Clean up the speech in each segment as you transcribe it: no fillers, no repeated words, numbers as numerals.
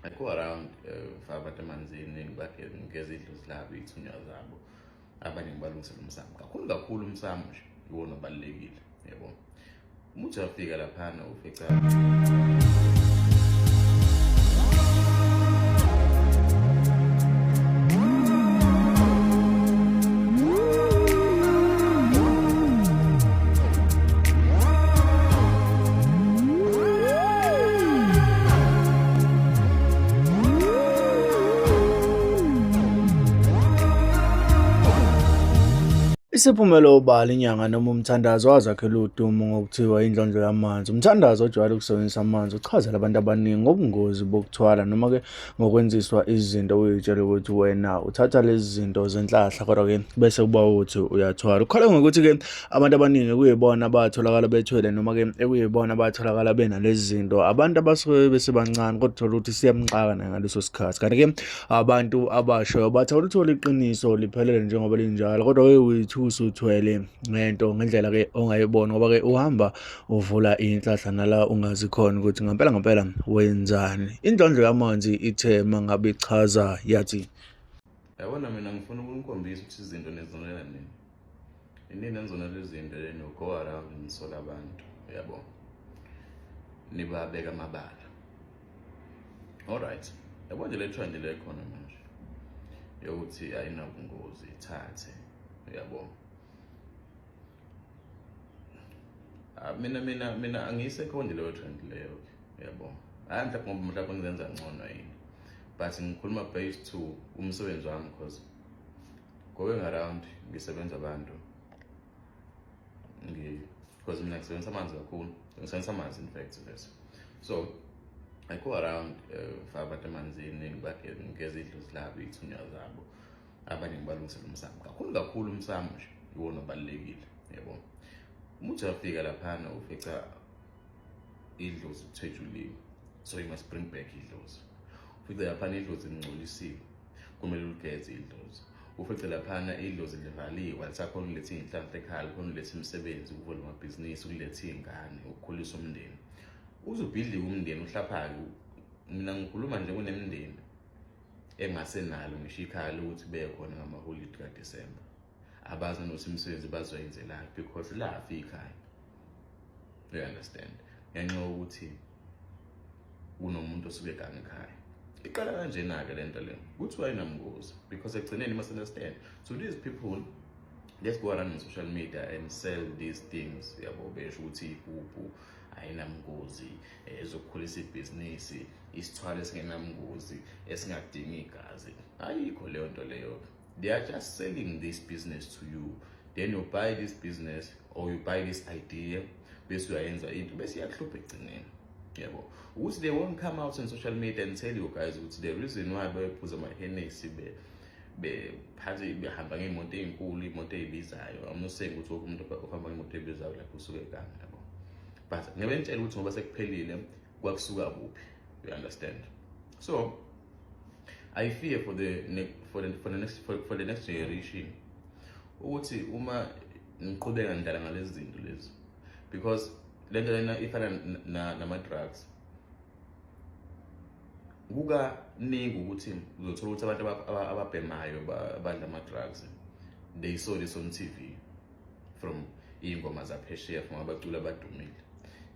I go around ngifaka abantu emanzini, ngigeza idlozi labo, iy'thunywa zabo, abanye ngibalungisela umsamo kakhulu kakhulu. Umsamo nje iwona obalulekile, yabo. Uma uthi uyafika laphana ufica Isiphumela obala inyanga noma umthandazo wazakhela udumo ngokuthiwa indlondlo yamanzi. Umthandazo ojwayele ukusebenzisa amanzi uchazela abantu abaningi ngobungozi bokuthwala noma-ke ngokwenziswa izinto uyitshele ukuthi wena uthatha lezi zinto zenhlahla kodwa-ke bese kuba ukuthi uyathwala. Ukhala ngokuthi-ke abantu abaningi kuyibona abatholakala bethwele noma-ke ekuyibona abatholakala benalezi zinto abantu abasuke besebancane kodwa uthola ukuthi siyamxaka naye ngaleso sikhathi. Kanti-ke abantu abasha bathi awulitholi iqiniso liphelele njengoba linjalo kodwa-ke uyithusa uthwele ngento ngendlela-ke ongayibona ngoba-ke uhamba uvula inhlahla nala ungazi khona ukuthi ngampela ngampela wenzani. Indlondlo yamanzi ithe mangabe ichaza yathi, yabona mina ngifuna ukunikhombisa ukuthi izinto nizonela nini inini enizonela izinto then you go around nisola abantu, yabo, nibabeka amabala. Alright, yabo nje le trend le khona manje yokuthi ayinabungozi ithathe, yabo. Mina angiyisekho nje leyo trend leyo, yabo. Hayi, mhlawumbe ngoba mhlawumbe ngizenza ngcono yini, but ngikhuluma based to umsebenzi wami, because going around ngisebenza abantu ngi because mina ngisebenzisa amanzi kakhulu, ngisebenzisa amanzi in fact vese. So I go around ngifaka abantu emanzini, ngigeza idlozi labo, iy'thunywa zabo, abanye ngibalungisela umsamo kakhulu kakhulu. Umsamo nje iwona obalulekile, yabo. Uma uthi uyafika laphana ufica idlozi kuthwetshuliwe, so you must bring back idlozi. Ufice laphana idlozi lingcolisiwe, kumele uligeze idlozi. Ufice laphana idlozi livaliwe, alisakhona ukuletha iy'nhlanhla ekhaya, likhona ukuletha imisebenzi, ukuvula amabhizinisi, ukuletha iy'ngane, ukukhulisa umndeni, uze ubhidlike umndeni uhlaphake. Mina ngikhuluma nje kunemindeni engasenalo ngisho ikhaya lokuthi beye khona ngamaholidi kaDisemba, abazi nokuthi imisebenzi bazoyenzelaphi because lafi ikhaya, you understand, ngenxa yokuthi kunomuntu osuke eganga ekhaya. Iqala kanjena-ke le nto le kuthiwa inamngozi, because ekugcineni you must understand, so these people, let's go around on social media and sell these things, yabo, besho ukuthi igubhu ayinamngozi, ezokukhulisa ibhizinisi, isithwalo esingenamngozi esingadingi igazi. Ayikho leyo nto leyo. They are just selling this business to you, then you buy this business or you buy this idea, bese uyayenza into, bese iyakuhlupha ekugcineni, yabo, ukuthi they won't come out on social media and tell you guys ukuthi the reason why bephuza ama-Hennessy, bephathe, behamba ngey'moto ey'nkulu, iy'moto ey'bizayo. I'm not saying ukuthi wonke umuntu ohamba ngemoto ebizayo like usuke eganga, yabo, but ngebe nitshela ukuthi ngoba sekuphelile kwakusuka kuphi, you understand. So I fear for the next generation ukuthi uma ngiqhubeka ngidlala ngalezi zinto lezi, because lento lena ifana nama drugs. Kukaningi ukuthi uzothola ukuthi abantu ababhemayo, abadla ama-drugs, they saw this on TV from iy'ngoma zaphesheya, from abaculi abadumile,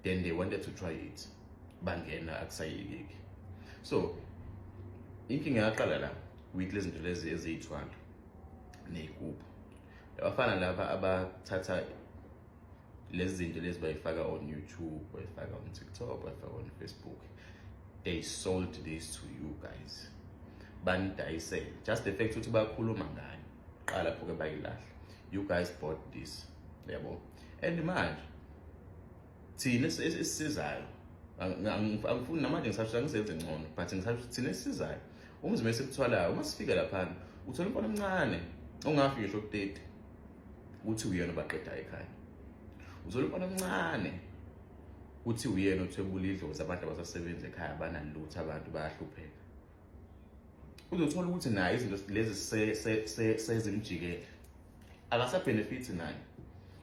then they wanted to try it, bangena, akusayekeki. So inkinga yaqala la with lezi zinto lezi eziyithwalo ney'gubhu. Abafana laba abathatha lezi zinto lezi bayifaka on YouTube, bayifaka on TikTok, bayifaka on Facebook, they sold this to you guys, banidayisele. Just the fact ukuthi bakhuluma ngayo qala lapho-ke bayilahla. You guys bought this, yabo. And manje thina esisizayo, angifuni namanje ngisasho angizenze ngcono, but ngisasho thina esisizayo umzimba esikuthwalayo, uma sifika laphana uthola umfana omncane ongafiki ngisho ku-30 uthi uyena obaqedayo ekhaya. Uthola umfana omncane uthi uyena othwebula idlozi, abantu abasasebenzi ekhaya, abanalutho, abantu bayahlupheka. Uzothola ukuthi naye izinto lezi sezimjikele, akasabhenefithi naye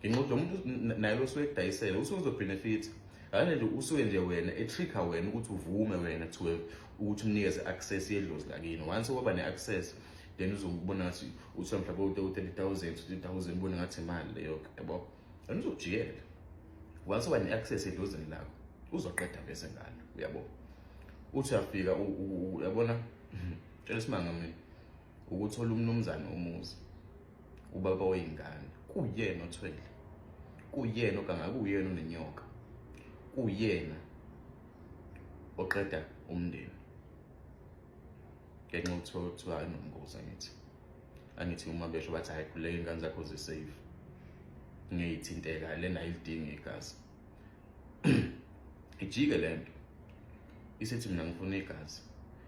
ngenxa yokuthi lo muntu naye lo suke ekudayisela usuke uzobhenefitha. Akane nje usuke nje wena e-tricka wena ukuthi uvume wena to Ukuthi umnikeze access yedlozi lakini. Once waba ne-access, then uzobona ngathi uthola mhlawumbe u-30,000, 20,000, ubone ngathi imali leyo, yabo. Then uzojikela. Once waba ne-access edlozini lakho, uzoqeda bese ngalo, uyabo. Uthi uyafika, uyabona, tshela isimanga mina, ukuthola umnumzane womuzi, ubaba wey'ngane, kuyena othwele, kuyena oganga, kuyena onenyoka, kuyena oqeda umndeni ngenxa yokuthi kuthiwa inobungozi. Angithi uma besho bathi, "Hhayi, khululeka, iy'ngane zakho zi-safe, ngeyithinteka lena, ayilidingi igazi." Ijike le nto, isithi, "Mina ngifuna igazi."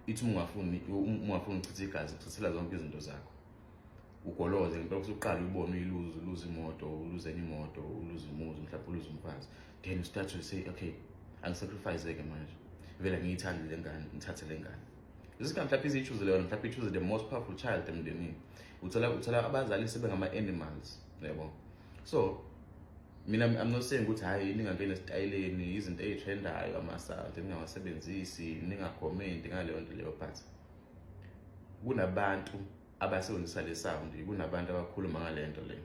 Ithi, uma ungafuni uchitha igazi, uchithela zonke izinto zakho, ugoloze ngempela. Usuqala uyibone uyiluze, uluze imoto, uluze enye imoto, uluze umuzi, mhlawumbe uluze umfazi. Then you start to say, "Okay, angisacrifice-ke manje, vele ngiyithande le ngane, ngithathe le ngane." Isikhathi mhlawumbe iziyi-choose leyo, mhlawumbe i-choose the most powerful child emndenini. Uthola abazali sebengama-animals, yabo. So mina, I'm not saying ukuthi hhayi, ningangeni esitayeleni, izinto ey'trendayo, ama-sound ningawasebenzisi, ningakhomenti ngaleyo nto leyo, but kunabantu abasebenzisa le sound, kunabantu abakhuluma ngale nto le,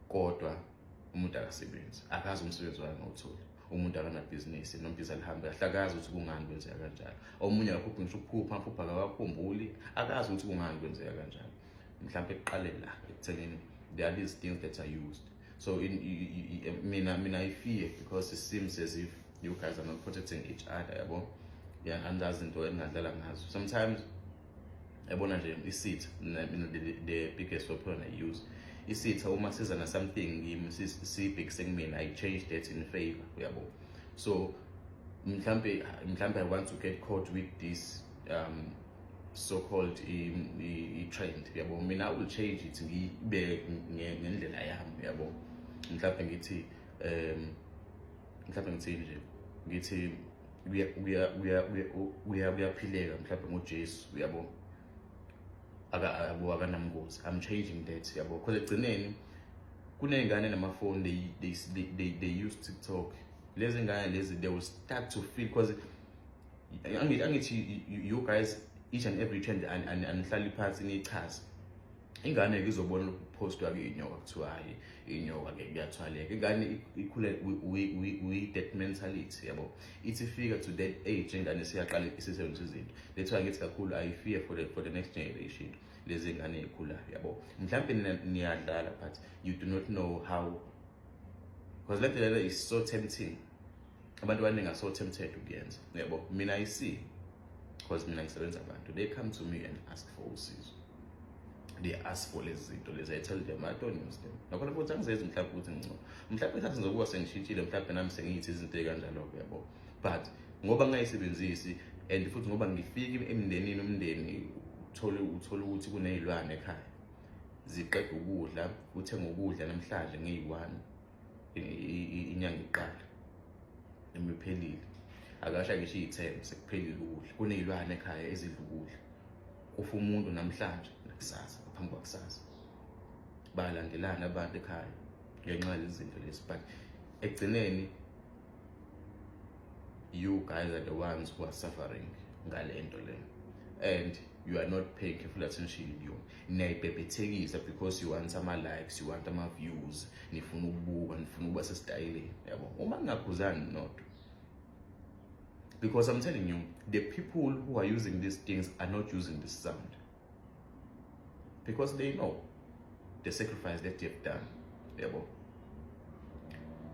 kodwa umuntu akasebenzi, akazi umsebenzi wakhe ngawutholi, umuntu akanabhizinisi noma ibhizinisi alihambe kahle, akazi ukuthi kungani kwenzeka kanjalo. Omunye akaphuphi ngisho ukuphupha, amaphupha akawakhumbuli, akazi ukuthi kungani kwenzeka kanjalo. Mhlawumbe kuqale la ekuthenini there are these things that are used. So in mina I fear because it seems as if you guys are not protecting each other, yabo. Yeah, andazi into engadlala ngazo sometimes, yabona nje isitha. Mina the biggest weapon I use, isitha uma siza na something kimi, sibhekise kumina, I change that in favor, uyabo. So mhlambe I want to get caught with this so called i-trend, yabo. Mina I will change it, ngiyibeke ngendlela yami, yabo. Mhlambe ngithi nje, ngithi kuyaphileka mhlambe ngoJesu, uyabo, aka yabo, akanamngozi. I'm changing that, yabo, because ekugcineni kuney'ngane namafoni, they use TikTok. Lezi ngane lezi, they will start to feel, because angithi you guys, each and every trend anihlali phansi niyichaze. Ingane-ke izobona ukuphostwa-ke inyoka, kuthiwa hhayi, inyoka-ke kuyathwaleka. Ingane ikhule with that mentality, yabo. Ithi ifika to that age, ingane siyaqala isisebenzisa izinto. That's why ngithi kakhulu I fear for the next generation, lezi ngane ey'khulayo, yabo. Mhlawumbe nina niyadlala, but you do not know how, because le nto lena is so tempting. Abantu abaningi are so tempted ukuyenza, yabo. Mina I see, because mina ngisebenza abantu, they come to me and ask for usizo, they ask for lezi zinto lezi. I tell them I don't use them. Nakhona futhi angizenzi mhlawumbe ukuthi ngcono, mhlawumbe isikhathi ngizokuba sengishintshile, mhlawumbe nami sengiyithi izinto ey'kanjalo-ke, yabo. But ngoba ngingayisebenzisi, and futhi ngoba ngifike emndenini, umndeni uthole ukuthi kuney'lwane ekhaya ziqeda ukudla, uthenga ukudla namhlanje ngeyi-1 inyanga iqala, noma iphelile, akasha ngisho iyi-10, sekuphelile ukudla. Kuney'lwane ekhaya ezidla ukudla. Kufa umuntu namhlanje nakusasa, ngaphambi kwakusasa, bayalandelana abantu ekhaya ngenxa yalezi zinto lezi. But ekugcineni you guys are the ones who are suffering ngale nto le, and you are not paying careful attention kuyona. Niyayibhebhethekisa because you want ama-likes, you want ama-views, nifuna ukubuka, nifuna ukuba sesitayeleni, yabo. Uma ningakhuzani nodwa, because I'm telling you, the people who are using these things are not using this sound because they know the sacrifice that they've done, yabo.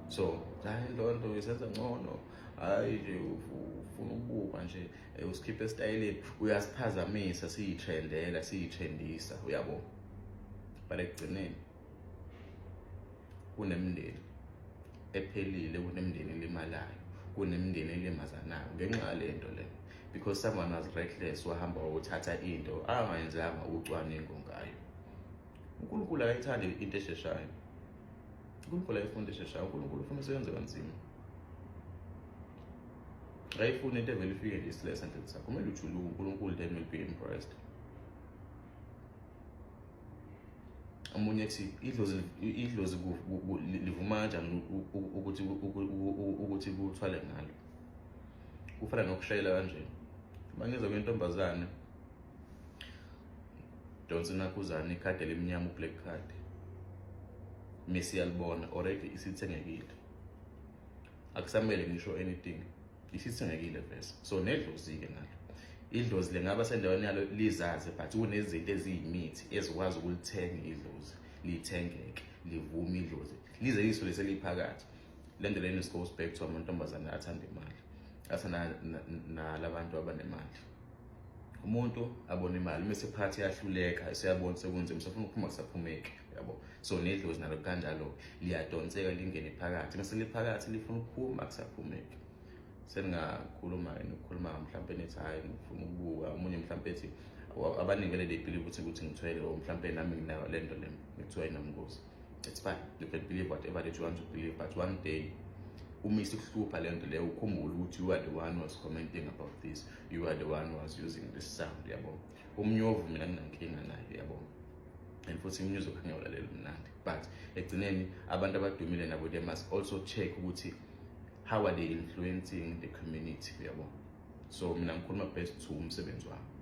So hayi, loo nto isenza ngcono, hayi nje ufuna ukubuka nje, usikhiphe esitayeleni, uyasiphazamisa, siyitrendela, siyitrendisa, uyabo. But ekugcineni kunemindeni ephelile, kunemindeni elimalayo, kunemindeni elimazanayo ngenxa yale nto le, because someone was reckless, wahamba wayothatha into angayenzanga ucwaningo ngayo. UNkulunkulu akayithandi into esheshayo. UNkulunkulu ayifuni into esheshayo. UNkulunkulu ufuna usebenze kanzima, akayifuni into evele ifike nje isile esandleni sakho. Kumele ujuluke uNkulunkulu, then will be impressed. Omunye ethi idlozi livuma kanjani ukuthi kuthwale ngalo? Kufana nokushayela kanje. Uma ngiza kwintombazane, donsa inakhuzane, ikhadi elimnyama, u-black card, mese iyalibona, already isithengekile, akusamele ngisho anything, isithengekile vese. So nedlozi-ke nalo, idlozi lingaba sendaweni yalo lizazi, but kunezinto eziyimithi ezikwazi ukulithenga idlozi, lithengeke, livume idlozi, lize liso leseliphakathi. Le nto lena goes back to amantombazane athanda imali, athanda nalabantu abanemali. Umuntu abona imali, mase phakathi iyahluleka, eseyabona sekunzima, sefuna ukuphuma, kusaphumeki, yabo. So nedlozi nalo kanjalo liyadonseka, lingene phakathi, mase liphakathi lifuna ukuphuma, akusaphumeki. Seningakhuluma nokukhuluma, mhlawumpe nithi, "Hhayi, ngifuna ukubuka omunye." Mhlawumpe ethi abaningi vele they believe ukuthi ngithwele or mhlawumpe nami nginayo le nto le ekuthiwa inamngozi. It's fine, you can believe whatever that you want to believe, but one day uma isikuhlupha le nto leyo, ukhumbule ukuthi you are the one who was commenting about this, you are the one who was using this sound, yabo. Umnyovu mina nginankinga nayo, yabo, and futhi i-music ngiyawulalela mnandi, but ekugcineni abantu abadumile nabo, they must also check ukuthi how are they influencing the community, yabo. So mina ngikhuluma best to umsebenzi wami.